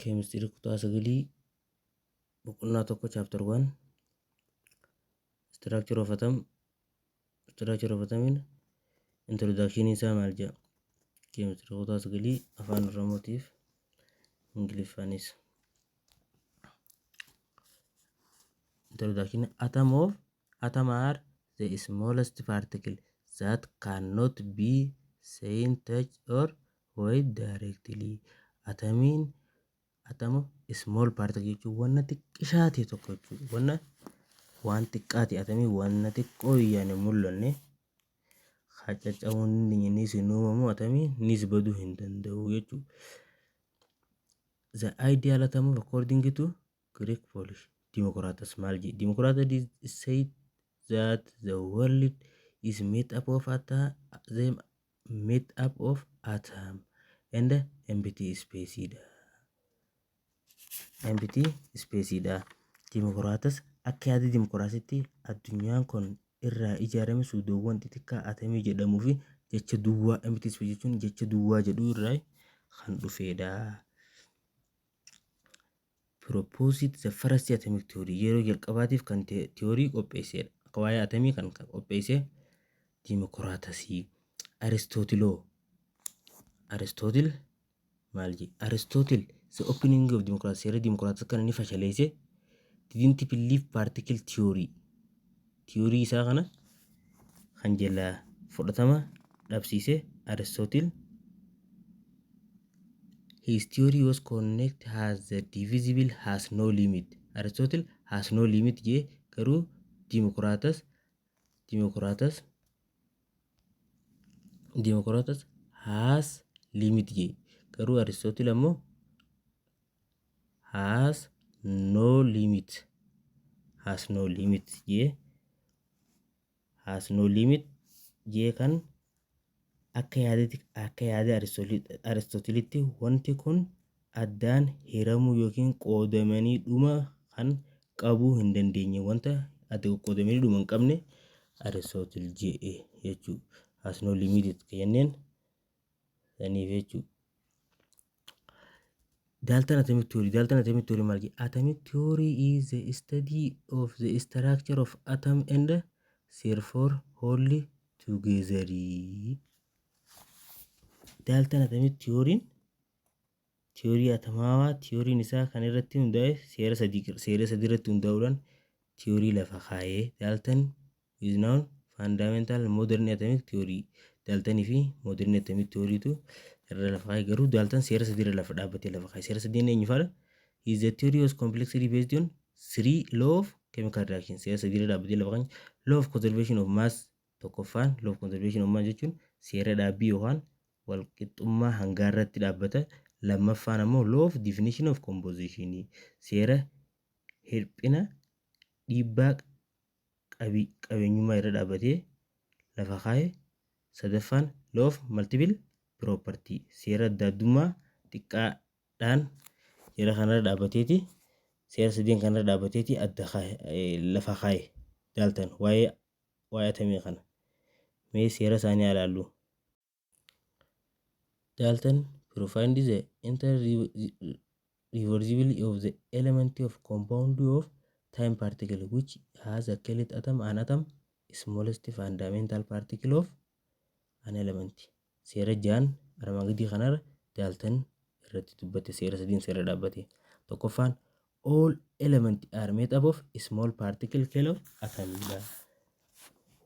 Keemistirii kutaa sagalii, boqonnaa 1, chapter 1, structure of atom. Structure of atomiin introduction isaa maal jedha? Keemistirii kutaa sagalii, afaan Oromootiif Ingiliffaanis. Introduction: atom of atom are the smallest particle that cannot be seen, touched or weighed directly. Atamiin atom small particle jechuun wanna xiqqishaa ta'e tokko jechuudha. Wanna waan xiqqaa ta'e, atamii wanna xiqqoo iyyaan hin mul'anne, caccabuun innis hin uumamu, atamii nis baduu hin danda'u jechuudha. The ideal atom of according to Greek Polish Democritus maal jedhe? Democritus said that the world is made up of atom, them made up of atom and empty space dha. Empty space dha. Democritus, akka yaada Demokiraasitti, addunyaan kun irraa ijaarame suudoowwan xixiqqaa atamii jedhamuu fi jecha duwwaa, empty space jechuun jecha duwwaa jedhu irraa kan dhufedha. Proposed the first atomic theory, yeroo jalqabaatiif kan theory qopheessedha. Akka waa'ee atamii kan qopheesse Dimokiraatasii. Aristootiloo, Aristootil maal jedhe? Aristotle, the opening of democracy, seera dimokiraatii kan inni fashaleesse, didn't believe particle theory. Theory isaa kana kan jalaa fudhatama dhabsiise Aristotle. His theory was connect has the divisible has no limit. Aristotle has no limit jee, garuu Democritus has limit jee, garuu Aristotle ammoo has no limit, has no limit jee, has no limit jee. Kan akka yaadatti, akka yaada Aristootilitti, wanti kun addaan hiramuu yookiin qoodamanii dhuma kan qabuu hin dandeenye, wanta adda qoqqoodamanii dhuma hin qabne Aristootil jedhe jechuudha. Has no limit jenneen saniif jechuudha. Dalton atomic theory. Dalton atomic theory maal jedha? Atomic theory is the study of the structure of atom and therefore hold together. Dalton atomic theory theory atamaawaa, theoryin isaa kan irratti hundaa'e seera sadii, seera sadii irratti hundaa'uudhaan theory lafa kaayee. Dalton is known fundamental modern atomic theory. Daltonii fi modern atomic theorytu irra lafa kaayee, garuu Dalton seera sadii irra lafa dhaabbatee lafa kaayee. Seera sadiin eenyu faadha? Is the theory was complexly based on three law of chemical reaction. Seera sadii irra dhaabbatee lafa kaayee. Law of conservation of mass tokkoffaan. Law of conservation of mass jechuun seera dhaabbii yookaan walqixxummaa hangaa irratti dhaabbata. Lammaffaan ammoo law of definition of composition, seera hirphina dhiibbaa qabeenyummaa irra dhaabbatee lafa kaa'e. Sadaffaan law of multiple property, seera adda addummaa xiqqaadhaan seera kanarra dhaabbateeti, seera sadeen kanarra dhaabbateeti adda lafa kaa'e Dalton waa'ee atamii kana. Mee seera isaanii haa ilaallu. Dalton provided the irreversibility of the element of compound of tiny particle which has a called atom, an atom smallest fundamental particle of an element. Seera jaan armaan gadii kanarra Dalton irratti dubbate, seera sadiin seera dhaabbate. Tokkoffaan, all element are made up of small particle called atomidha.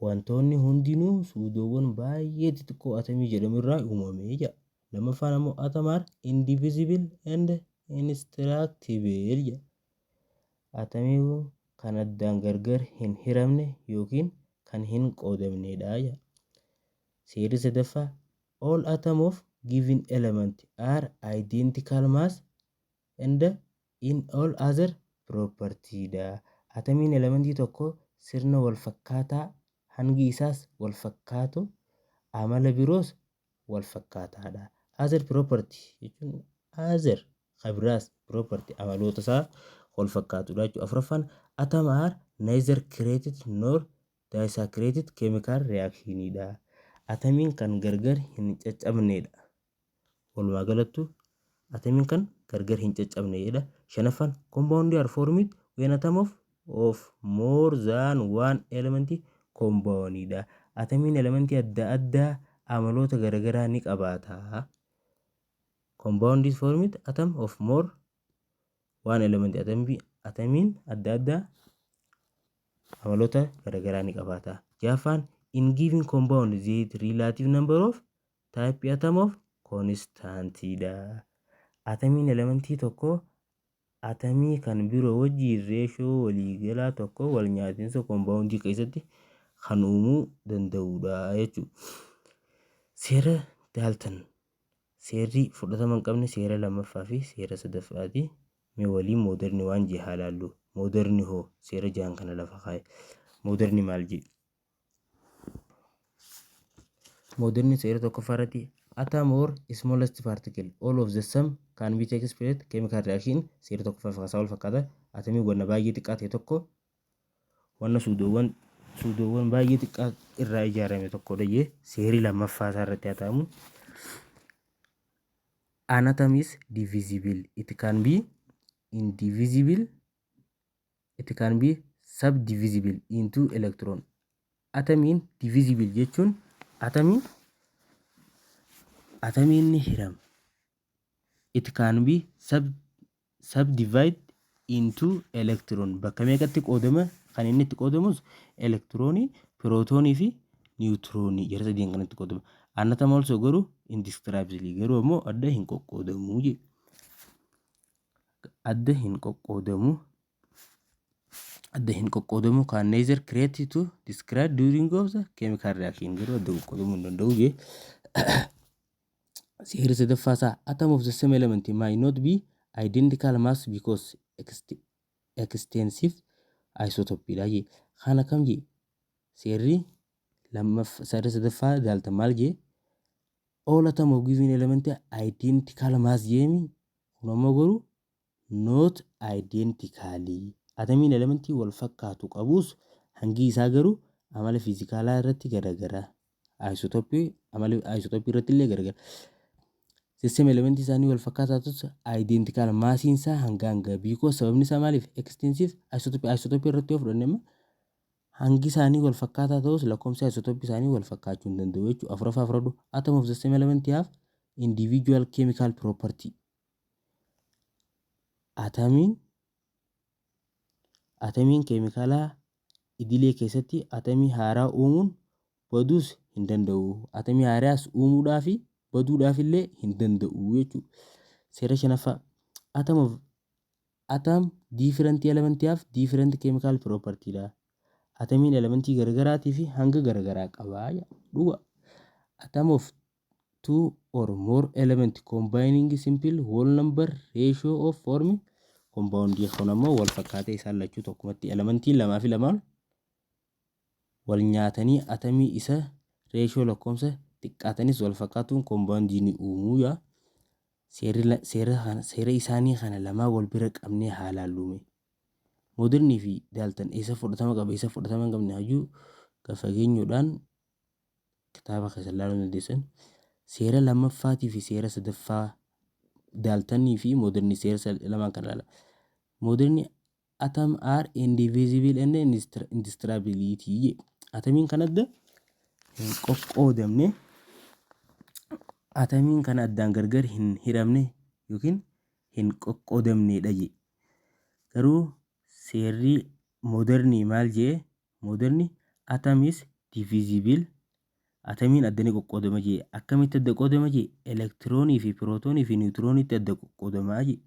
Wantoonni hundinuu suudoowwan baay'ee xixiqqoo atomii jedhamu irraa uumame jedha. Lammaffaan ammoo atom are indivisible and indestructible jedha. Atomii kan addaan gargar hin hiramne yookiin kan hin qoodamnedha jedha. Seerri sadaffaa, all atom of given element are identical mass and in all other property dha. Atomiin elementii tokko sirna wal fakkaataa, hangi isaas wal fakkaatu, amala biroos wal fakkaataadha. Other property jechuun other kabiraas property amaloota isaa wal fakkaatudha jechuudha. Afuraffaan, atom are neither created nor disintegrated chemical reaction dha. Atomiin kan gargar hin caccabnedha. Walumaa galattu Atamiin kan gargar hin caccabne jedha. Shanaffaan, compound are formed when atom of more than one element compound dha. Atamiin elementii adda addaa amaloota garagaraa ni qabaata. Compound is formed atom of more one element. Atamiin adda addaa amaloota garagaraa ni qabaata. Jahaffaan, in given compound the relative number of type atom of constant dha. Atamiin elementii tokko atamii kan biroo wajjin reeshoo waliigalaa tokko wal nyaatinsa compoundii keessatti kan uumuu danda'udha jechuudha. Seera Daaltan, seerri fudhatama hin qabne seera lammaffaa fi seera sadaffaati. Mee waliin Mooderni waan jee haa laallu. Mooderni hoo seera jahan kana lafa kaa'e. Mooderni maal jee? Mooderni seera tokkoffaa irratti, atom or smallest particle all of the same can be takes place chemical reaction. Seera tokkoffaa fi kasaa wal fakkaata. Atamii wanna baay'ee xiqqaa ta'e tokko, wanna suudoowwan baay'ee xiqqaa irraa ijaarame tokkodha jee. Seerri lammaffaa isaa irratti haa ta'amu. An atom is divisible. It can be indivisible. It can be subdivisible into electron. Atomiin divisible jechuun atamiin ni hirama. It can be subdivide into electron. Bakka meeqatti qoodama? Kan inni itti qoodamus elektiroonii, pirootoonii fi niwutiroonii, jara sadiin kanatti qoodama. An atom also garuu indescribably, garuu ammoo adda hin qoqqoodamu jedhe. Adda hin qoqqoodamu. Adda hin qoqqoodamu, can neither create to describe during of the chemical reaction, garuu adda qoqqoodamuu hin danda'u jee. Seerri sadaffaa isaa, atom of the same element might not be identical mass because extensive isotopy dha jee. Kana kam jee? Seerri lammaffaa, seerri sadaffaa Daaltan maal jee? All atom of given element identical mass jeemi. Kun ammoo garuu not identically. Atamiin elementii wal fakkaatu qabus hangi isaa garuu amala fiizikaalaa irratti garagara. Isotopii, amala isotopii irratti illee garagara. System elementii isaanii wal fakkaataa ta'us identical maasiin isaa hanga hanga, because sababni isaa maaliif? Extensive isotopii. Isotopii irratti yoo fudhanne amma hangi isaanii wal fakkaataa ta'us lakkoofsi isotopii isaanii wal fakkaachuu hin danda'u jechuudha. Afuraffaa fudhadhu, atom of the same element have individual chemical property. Atamiin keemikaalaa idilee keessatti atamii haaraa uumuun baduus hin danda'u. Atamii haaraas uumuudhaa fi baduudhaaf illee hin danda'u jechuudha. Seera shanaffaa, atom of atom different element have different chemical property dha. Atamiin elementii garaagaraatii fi hanga garaagaraa qaba. Dhuga. Atom of two or more element combining simple whole number ratio of form compound. Kun ammoo wal fakkaatee isaan lachuu tokkumatti elementii lamaa fi lamaan wal nyaatanii atamii isa reeshoo lakkoofsa xiqqaatanis wal fakkaatuun compoundii ni uumuu yaa. Seera isaanii kana lamaa wal bira qabnee haa laallume. Moodernii fi Daaltan eessa fudhatama qaba, eessa fudhatama hin qabne hayyuu gad fageenyuudhaan kitaaba keessa ilaaluu dandeessan. Seera lammaffaatii fi seera sadaffaa Daaltanii fi Moodernii, seera lamaan kana ilaala. Mooderni atom are indivisible and indestructibility. Atamiin kan adda hin qoqqoodamne, atamiin kan addaan gargar hin hiramne yookiin hin qoqqoodamnedha jee. Garuu seerri moodernii maal jee? Mooderni atom is divisible, atamiin adda ni qoqqoodama jee. Akkamitti adda qoodama jee? Elektiroonii fi pirootoonii fi niwutirooniitti adda qoqqoodamaa jee.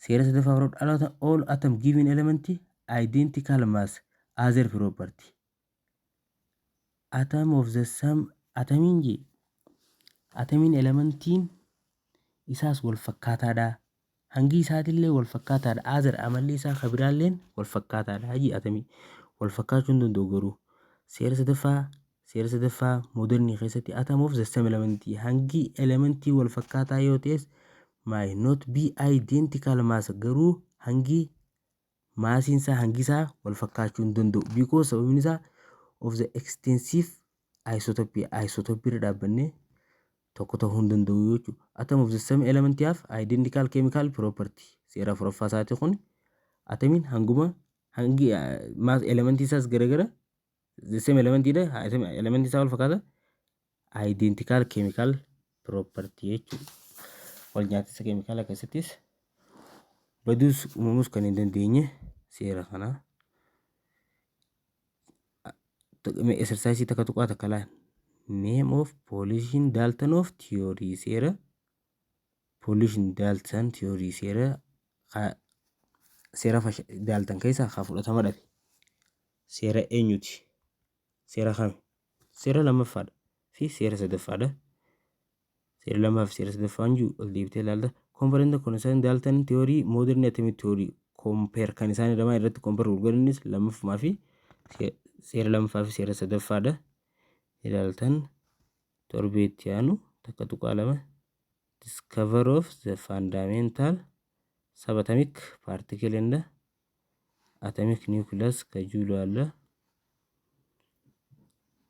Seera sadaffaa fudhadhu, all atom given element identical mass other property. Atom of the same atamiin jee, atamiin elementiin isaas wal fakkaataadha. Hangi isaatillee wal fakkaataadha. Other amalli isaa kan biraalleen wal fakkaataadha jee. Atamii wal fakkaachuu hin danda'u garuu. Seera sadaffaa moodernii keessatti atom of the same element hangi elementii wal fakkaataa yoo ta'es might not be identical mass, garuu hangi maasiin isaa, hangi isaa wal fakkaachuu hin danda'u, because sababni isaa of the extensive isotopy. Isotopy irra dhaabbannee Tokko ta'uu hin danda'u jechuudha. Atom of the same element have identical chemical property. Seera afuraffaa isaati kun. Atomiin hanguma hangi mass elementii isaas garagara, the same elementiidha. Elementii isaa wal fakkaata. Identical chemical property jechuudha. Wal nyaatisa keemikaala keessattis baduus uumamuus kan hin dandeenye seera kana. Exercise 1.1 laal. Name of Pauling Dalton of theory, seera Pauling Dalton theory, seera Dalton keessaa haa fudhatama dhabe. Seera eenyuti? Seera kami? Seera lammaffaadha fi seera sadaffaadha. Seera lammaffaa fi seera sadaffaan jiru ol deebitee ilaalta. Compare concern Dalton theory, modern atomic theory, compare kan isaan lamaan irratti compare godhanis lammaffumaa fi seera lammaffaa fi seera sadaffaadha. Ilaaltan torbee itti aanu 1.2, discover of the fundamental subatomic particle and atomic nucleus ka jiru ilaalla.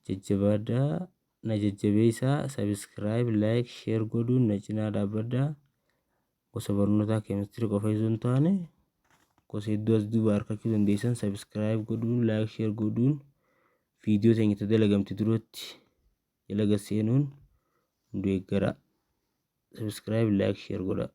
Jajjabaadhaa, na jajjabeessaa, subscribe, like, share godhuun na cinaa dhaabbadhaa. Gosa barnootaa keemistirii qofa osoo hin taane gosa hedduu as duuba argachuu dandeessan. Subscribe godhuun, like, share godhuun, viidiyoo teenya itti dalagamte duratti jala gad seenuun nu deeggaraa. Subscribe, like, share godhaa.